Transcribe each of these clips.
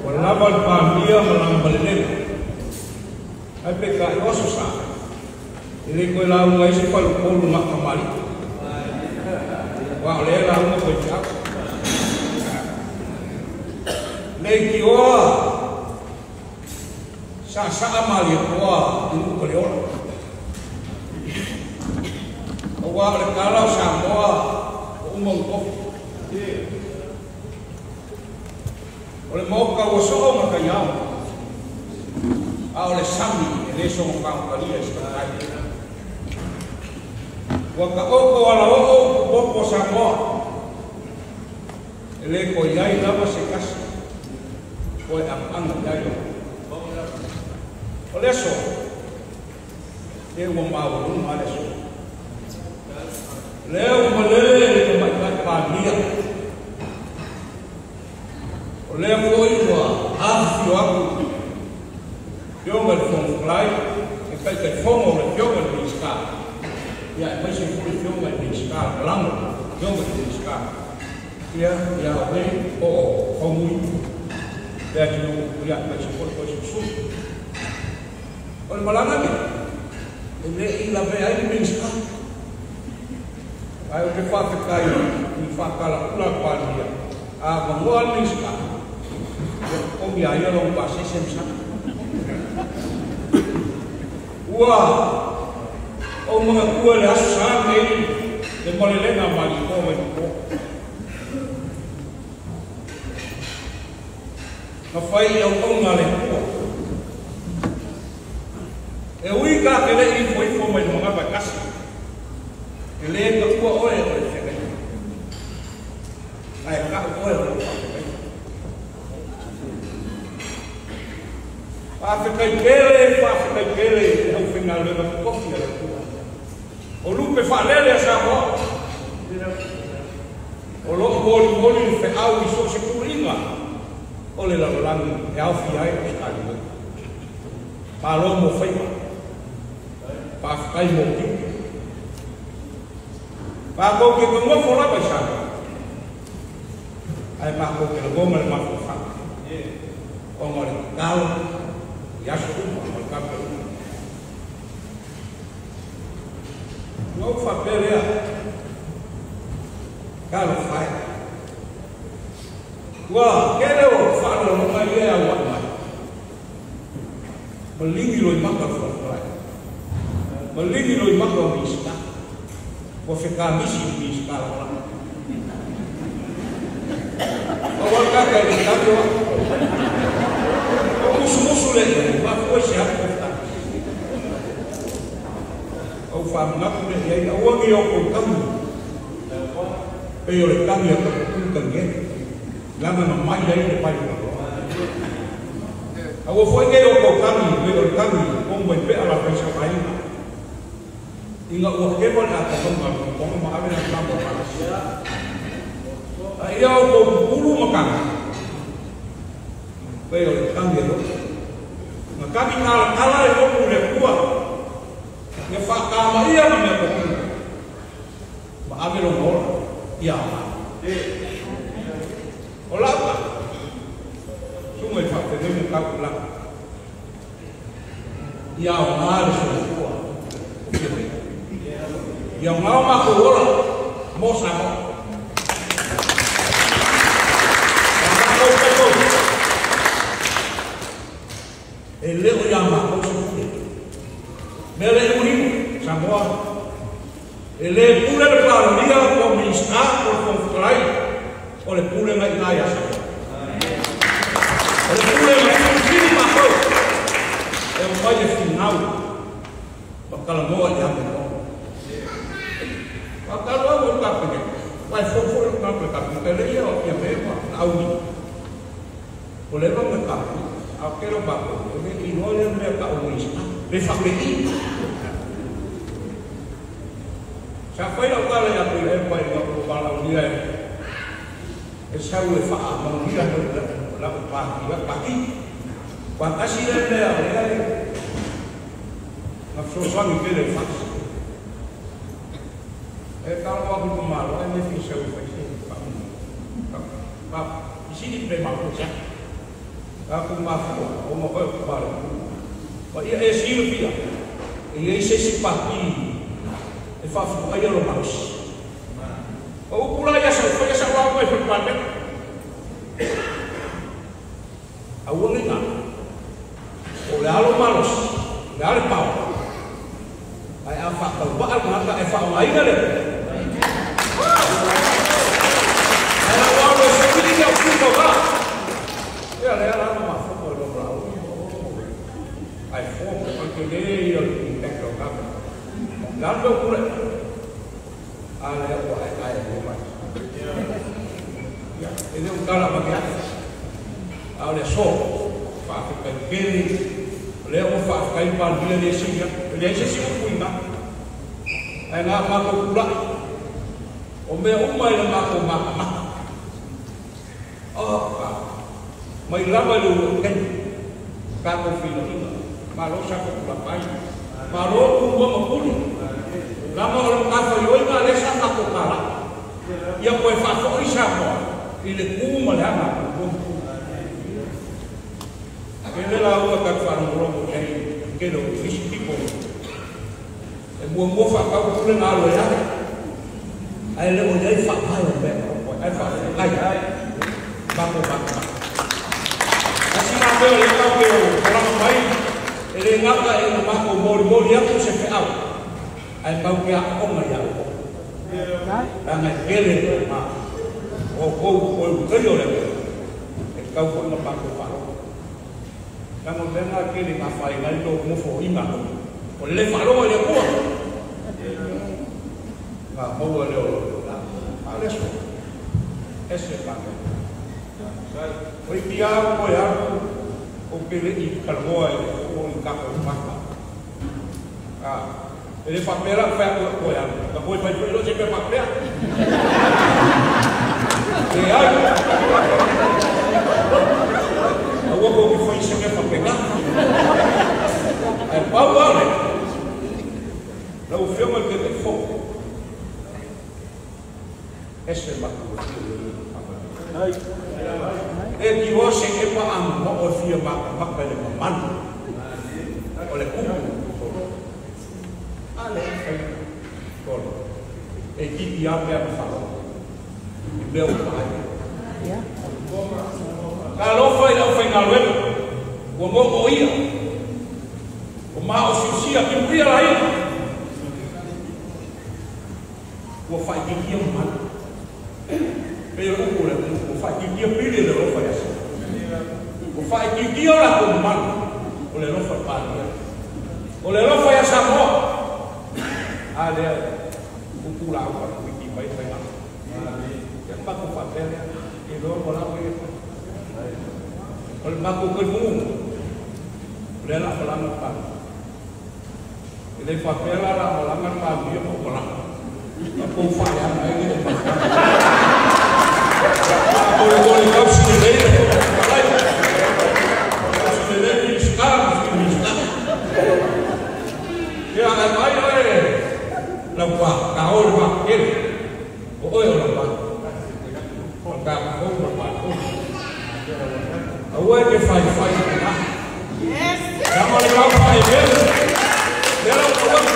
Ua lava le Palemia ma lana malelega. Ae peitai o aso sa, e le toe lauga ai se faleupolu na o tamalii. Aua o lea e lauga faifeau. Leitioa saasaa Malietoa i nuu Paleola. Aua o le tala o Samoa ua uma ona tofi. O le maota ua soo ma taiao, a o le sami e le soona fagotalia e se tautai. Ua taoto alaoo upu popo o Samoa, e le toe i ai lava se tasi o e agaaga i ai. O le aso, lea ua maualuga le aso. Lea ua malele le Tamaitai Palemia. O lea foi ua afifio atu Afioga i le Fofoga Fetalai, le Taitaifono o le Afioga i le Minisita, ia aemaise foi le Afioga i le Minisita Lagolago, Afioga i le Minisita, ia ia oe o Faumui, le atunuu, ia aemaise foi le Toesulusulu. O le malaga lenei, e le i lavea ai le Minisita. Ae ou te faafetai i faatalaula a le Palemia, a avanoa le Minisita, ia totogi a ia lona pasese ma sana. Ua ou manatua i le aso sa lenei le malelega a Malietoa mai Nofoa. Na fai i auauna a le Atua. E ui ta te le i ifoifo mai le manava e tasi, e le taua oe o le feagaiga, ae tau oe o lau faafeagaiga. Faafetai tele, faafetai tele i le aufaigaluega totofi a le Atua. O lupe faalele a Samoa, o lo o molimoli le feau i so o se tuluiga o le lalolagi e aofia ai Ausetalia nei. Malo mo faiva. Faafetai mo tiute. Matou te nonofo lava i Samoa, ae matou te lagona le mafaufau ona o le tatalo i aso uma ma le tapuaiga. Ona ou faapea lea, Talofa e! Ua tele o faaaloaloga ia e auai mai. Maligi loimata le Fofoga Fetalai. Maligi loimata o Minisita. Ua fekamisi i le Minisita Lagolago. Pau lava le tagata e le tali o au. Ou musumusu lea i ai, mafua i se atu ua fekamisi. Ou faamanatu lea i ai, aua ne i outou tagi pei o le tagi a Taputu Taniele, leaga na mai ai le vai. Aua foi ne i outou tagi pei o le tagi o Maipea la faisavaina, ina ua keva le atamauga a le totoga ma ave lana tama malasi. A ia outou pupulu ma tagi pei o le tagi a Loto. Na tagi talatala le lotu i le Atua, ia faatamaia na mea totino ma ave lona ola ia aoga. O lau tala, susuga i faafeagaiga tau i lalo, ia aoga le soifua o Fiamē. Ia aoga o matou ola mo Samoa. A matou tatou, e le o ia matou se pule. Mea le imulimu, Samoa, e le pule le Palemia po o Minisita po o le Fofoga Fetalai, o le pulega i ina ia Samoa. O le pulega e filifili matou e omai e finau ma talanoa i amiotonu. Faatalo au i le Kapeneta, aua e fou foi lou tagata i le Kapeneta, e le ia o Fiamē ma Laauli. Ua leva ona Kapeneta, a o le tele o matou, e le iloa lea mea tau o Minisita, pe faapei. Sa fai lau tala ia Tuilaepa ina ua valaaulia e sau e faamanuia lau pati. Aua tasi lea mea o lea e na fesoasoani tele i le FAST. E talanoa atu i le Malo ae le fia sau e fai se faamanuiaga. Fesili pe mafua i se a. Tatou mafua o ma koe o pale. Ma ia e silafia e iai se isi pati e faafutuaia lo malosi. O upu la ia sau faia sau lauga i fale Palemene. Aua nei galo. O le a lo malosi, o le a le pao. Ae a faatauvaa le tagata e faaaogaina le Ae lau alo e saili le au sui tauva. Ia lea la na mafomo e lou lauga. Ae fo o le tele ia o le impact o lena mea. O le a le mea ua tulai mai? A lea ua aeae e mai. Ia, e le o tala avane atu. A o le aso, faafetai tele, o lea ua faafetai le Palemia le sili atu. E leai se isi upu i ina. Ae na matou tulai, o mea uma i le matou matamata. Oka! Mai lava i le uluai taimi, tatou feiloaiga. Malo sa tupulapai. Malo tumua ma puli. Leaga o le matafaioi lea sa tatou talai. Ia toe faafoi Samoa i le tu ma le aga a tumua ma puli. Tele lauga tatou faalogologo i ai i le tele o isi pito e muamua faatau pulega alo e ale, ae le o i ai faavae o mea e taoto ai, ae faafetai matou matamata. Tasi la mea o lea tatou te falaga mai, e le gata ina matou molimoli atu se feau, ae matou te aooga ia outou. Leaga e tele le ma o outou o ulutaia o le atunuu, e tatau foi ona matou faalogo. Leaga o mea na e tele ina afaina ai le nofoaiga o le le faalogo i le Atua. Na maua lea o a le aso, ese manaia. Toeitiiti lava ou toe alu ou te le i talanoa i le fua i tatou mata. E le faapea la ou fai atu e toe alu, na toe fai foi loa se mea faapea. Leai. Aua tou te fai se mea faapena. Ae pau lava lea, lau Afioga i le Taitaifono, ese matagofie o le Faamanuiaga. E tiloa se epa amumoo e fia matamata i le mamalu o le tupu tolu. A lea e fai tolu. E itiiti lava mea na faalogo i mea ua vaai. Talofa i le aufaigaluega ua moomoia, ua maosiusia timuia laia. Ua faaitiitia mamalu. Pei o le upu o le atunuu, ua faaitiitia pili e le alofa i aso. Ua faaitiitia o latou mamalu o le alofa i le Palemia. O le alofa ia Samoa. A lea upu lauga a le Komiti mai faiga. Ia matou faapea lea, iloa ua lava ia fai. O le matou talitonuga, o lea o le a malaga le Palemia. E le faapea la la malaga le Palemia po o malaga. Na tou faaleaga ai le malaga. Faamolemole tausi lelei le Fofoga Fetalai. Tausi lelei Minisita ma Sui Minisita. Ia ae vaai oe Laupa, ta o i le vaatetele. O oe o Laupa. O le tatou ma le matou. Aua e te faifai i ina. Leaga o le mau faaeluelu, lea la ua tau atu.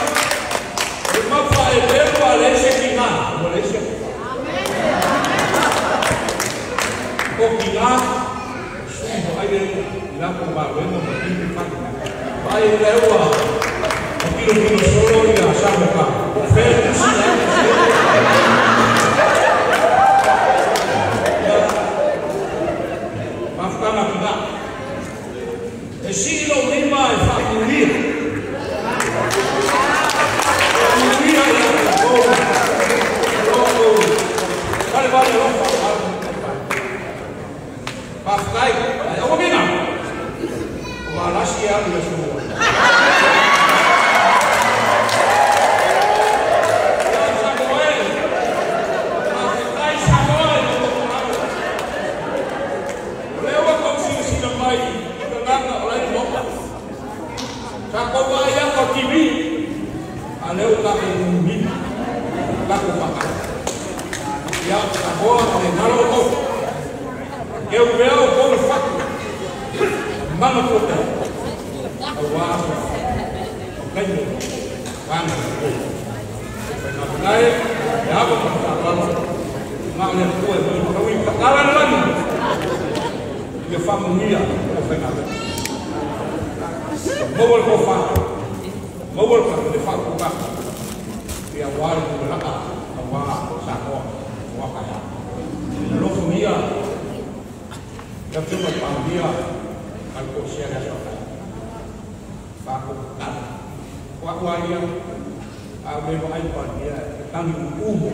O le mau faaeluelu a leai se tina, ua leai se alofa. O tina, sui vaai lea i latou galuega ma tiute fai. Vaai o lea ua tilotilo solo ia Samoa, po o fea le tusi la e tusi ai. Ia, mafutaga tina. E sii lou lima e faamulia. Faamulia ia outou o lo o valevale alofa aua le Matai. Faafetai, ae aua ne i galo, o Valasi e alu i le aso Gowai. Ia Samoa e, faafetai Samoa i lou totolau. O lea ua tou silasila mai i tagata o la e i Maota. Sa tou vaai atu a TV, a lea ua tatou mulimuli, tatou faatasi. Ia, Samoa, le galo outou. Keu pea outou le fatu. Mama tuota. Awa. Kaino. Wana. Ngai, ya ba ka ba. Ma le ko e mo ka wi ka la la ni. Ia famunia o whenga. Maua le kofa. Maua le whakuka. Ia wā le kumalaka. A wā Samoa. Wā kaya. Alofungia. Ia whima pāmia. Al ko sia na soka. Whako kala. Wā ia. A me wa ai pāmia. Tangi umu.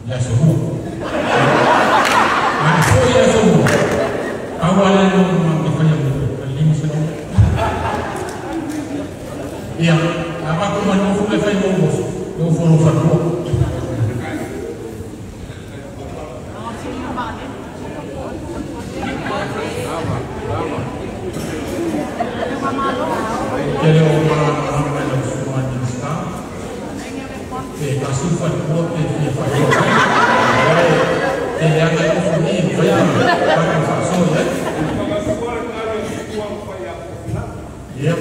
Ya, Foi le aso mua, pau lava lea ma te faia mo le 500. Ia, a matou manofo le fai mo oso, nofo lo fanua. Tele o malamalama i lau susuga i Minisita, pe tasi le faletua pe fia faletua ai. Ae te leaga ai nofo i i, mafai ona tatou faasoa i ai. Ia.